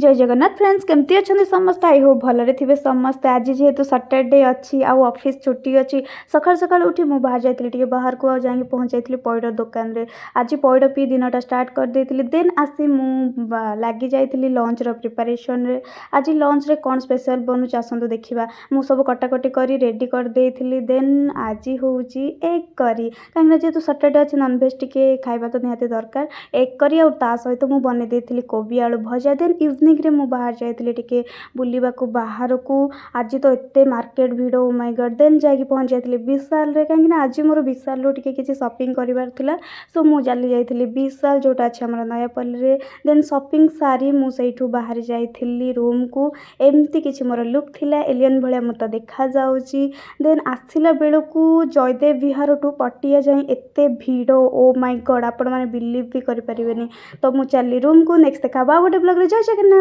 ଜୟ Jagannath friends, କେମିତି ଅଛନ୍ତି ସମସ୍ତେ? I Hope ଭଲରେ ଥିବେ ସମସ୍ତେ। ଆଜି ଯେହେତୁ ସଟରଡେ ଅଛି ଆଉ ଅଫିସ୍ ଛୁଟି ଅଛି, ସକାଳୁ ସକାଳୁ ଉଠି ମୁଁ ବାହାରି ଯାଇଥିଲି ଟିକେ ବାହାରକୁ ଆଉ ଯାଇକି ପହଞ୍ଚାଇଥିଲି ପଇଡ଼ ଦୋକାନରେ। ଆଜି ପଇଡ଼ ପିଇ ଦିନଟା ଷ୍ଟାର୍ଟ କରିଦେଇଥିଲି। ଦେନ୍ ଆସି ମୁଁ ଲାଗି ଯାଇଥିଲି ଲଞ୍ଚର ପ୍ରିପାରେସନ୍ରେ। ଆଜି ଲଞ୍ଚରେ କ'ଣ ସ୍ପେଶାଲ୍ ବନୁଛି, ଆସନ୍ତୁ ଦେଖିବା। ମୁଁ ସବୁ କଟାକଟି କରି ରେଡ଼ି କରିଦେଇଥିଲି। ଦେନ୍ ଆଜି ହେଉଛି ଏଗ୍ କରି, କାହିଁକିନା ଯେହେତୁ ସଟରଡେ ଅଛି, ନନଭେଜ୍ ଟିକେ ଖାଇବା ତ ନିହାତି ଦରକାର। ଏଗ୍ କରି ଆଉ ତା ସହିତ ମୁଁ ବନେଇ ଦେଇଥିଲି କୋବି ଆଳୁ ଭଜା। ଦେନ୍ ଇଭିନିଂରେ ମୁଁ ବାହାରି ଯାଇଥିଲି ଟିକେ ବୁଲିବାକୁ ବାହାରକୁ। ଆଜି ତ ଏତେ ମାର୍କେଟ ଭିଡ଼, ଓ ମାଇ ଗଡ଼୍। ଦେନ୍ ଯାଇକି ପହଞ୍ଚି ଯାଇଥିଲି ବିଶାଲରେ, କାହିଁକିନା ଆଜି ମୋର ବିଶାଲରୁ ଟିକେ କିଛି ସପିଂ କରିବାର ଥିଲା। ସୋ ମୁଁ ଚାଲି ଯାଇଥିଲି ବିଶାଲ, ଯେଉଁଟା ଅଛି ଆମର ନୟାପଲ୍ଲୀରେ। ଦେନ୍ ସପିଂ ସାରି ମୁଁ ସେଇଠୁ ବାହାରି ଯାଇଥିଲି ରୁମ୍କୁ। ଏମିତି କିଛି ମୋର ଲୁକ୍ ଥିଲା, ଏଲିୟନ୍ ଭଳିଆ ମୁଁ ତ ଦେଖାଯାଉଛି। ଦେନ୍ ଆସିଲା ବେଳକୁ ଜୟଦେବ ବିହାରଠୁ ପଟିଆ ଯାଏଁ ଏତେ ଭିଡ଼, ଓ ମାଇ ଗଡ଼୍, ଆପଣମାନେ ବିଲିଭ୍ ବି କରିପାରିବେନି। ତ ମୁଁ ଚାଲିଲି ରୁମ୍କୁ। ନେକ୍ସଟ ଦେଖା ହେବ ଆଉ ଗୋଟେ ବ୍ଲଗ୍ରେ। ଜୟ ଜଗନ୍ନାଥ।